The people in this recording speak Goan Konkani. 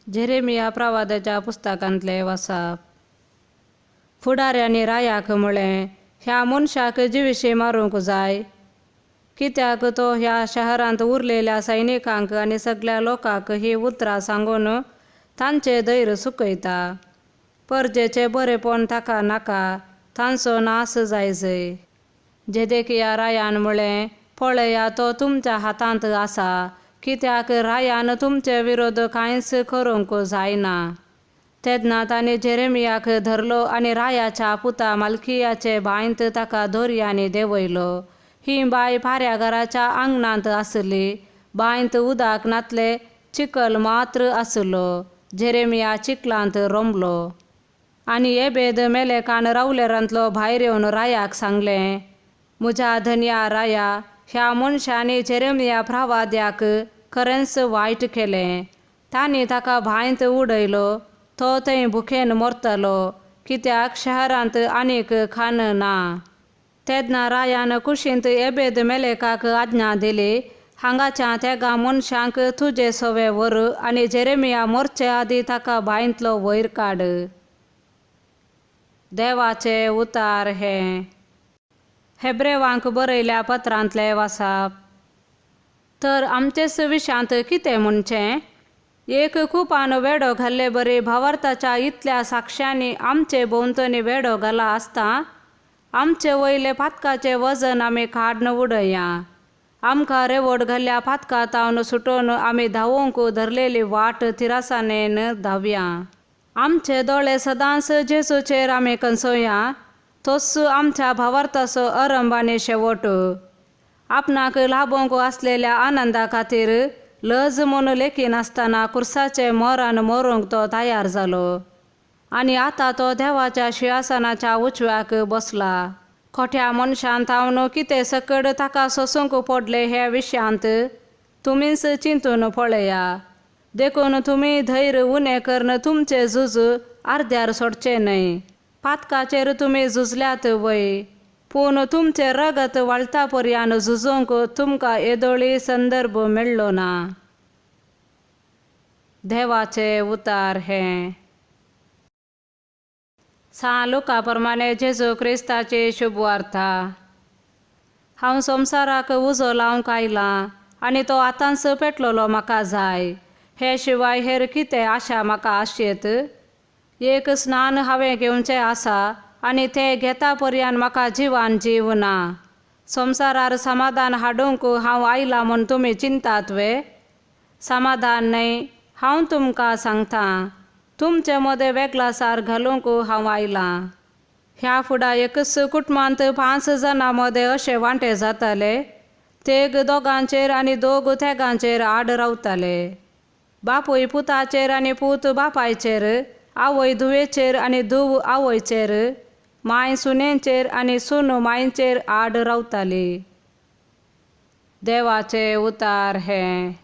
जेरेमिया प्रवादाच्या पुस्तकांतलें वाचप. फुडाऱ्यांनी रायाक म्हळें, ह्या मनशाक जिविशीं मारूंक जाय, कित्याक तो ह्या शहरांत उरलेल्या सैनिकांक आनी सगल्या लोकांक हीं उतरां सांगून तांचें धैर्य चुकयता. परजेचें बरेपण ताका नाका, तांचो नाश जायजय. जेदेकिया रायान म्हळें, पळया, तो तुमच्या हातांत आसा, कित्याक रायान तुमचे विरोध कांयच करूंक जायना. तेन्ना तांणी जेरेमियाक धरलो आनी रायाच्या पुता मालकियाचे बांयत ताका दोरयांनी देंवयलो. ही बांय पाऱ्याघराच्या आंगणांत आसली. बांयत उदक नातलें, चिखल मात्र आसलो. जेरेमिया चिखलांत रोमलो. आनी एबेद मेलेकान रावलेरांतलो भायर येवन रायाक सांगलें, म्हज्या धनया राया, ह्या मनशांनी जेरेमिया प्रवाद्याक खरेंच वायट केलें. तांणी ताका बांयत उडयलो. तो थंय भुकेन मरतलो, कित्याक शहरांत आनीक खाण ना. तेन्ना रायान कुशींत एबेद मेलेकाक आज्ञा दिली, हांगाच्या तेगा मनशांक तुजे सवे व्हर आनी जेरेमिया मरचे आदीं ताका बांयतलो वयर काड. देवाचे उतार हें. हेब्रेवांक बरयल्या पत्रांतलें वाचप. तर आमचेच विशांत कितें म्हणचें? एक कुपान वेडो घाल्ले बरी भावार्थाच्या इतल्या साक्षांनी आमचे भोंवतणी वेडो घाला आसता, आमचे वयले पातकाचें वजन आमी काडून उडया. आमकां रेवड घाल्ल्या पातका तावन सुटोवन आमी धांवूंक धरलेली वाट थिरासाणेन धांवया. आमचे दोळे सदांच जेजूचेर आमी कंसोया, तोच आमच्या भावार्थाचो अरंब आनी शेवट. आपणाक लाभोवंक आसलेल्या आनंदा खातीर लज म्हूण लेखिनासतना कुर्साचें मरण मरूंक तो तयार जालो आनी आतां तो देवाच्या शिंवासनाच्या उजव्याक बसला. खोट्या मनशान तावन कितें सकड ताका सोसूंक पडलें हे विशयांत तुमीच चिंतून पळया. देखून तुमी धैर्य उणें करून तुमचें झूज अर्द्यार सोडचें न्हय. पातकाचेर तुमी झुजल्यात वय, पूण तुमचें रगत वाळटा पर्यान झुजूंक तुमकां येदोळी संदर्भ मेळ्ळो ना. देवाचे उतार हें. सां लुका प्रमाणे जेजू क्रिस्ताची शुभवार्ता. हांव संवसाराक उजो लावंक आयलां आनी तो आतांच पेटलेलो म्हाका जाय. हे शिवाय हेर कितें आशा म्हाका आशेत? एक स्नान हांवें घेवचें आसा आनी तें घेता पर्यान म्हाका जिवान जीव ना. संवसारार समाधान हाडूंक हांव आयलां म्हूण तुमी चिंतात वे? समाधान न्हय, हांव तुमकां सांगतां, तुमचे मदें वेगळासार घालूंक हांव आयलां. ह्या फुडा एकच कुटुंबांत 5 जाणां मदें अशे वांटे जाताले, तेग दोगांचेर आनी दोग तेगांचेर आड रावताले. बापूय पुताचेर आनी पूत बापायचेर, आवय धुवेचेर आनी धूव आवयचेर, मांय सुनेचेर आनी सून मांयचेर आड रावताली. देवाचे उतार हें.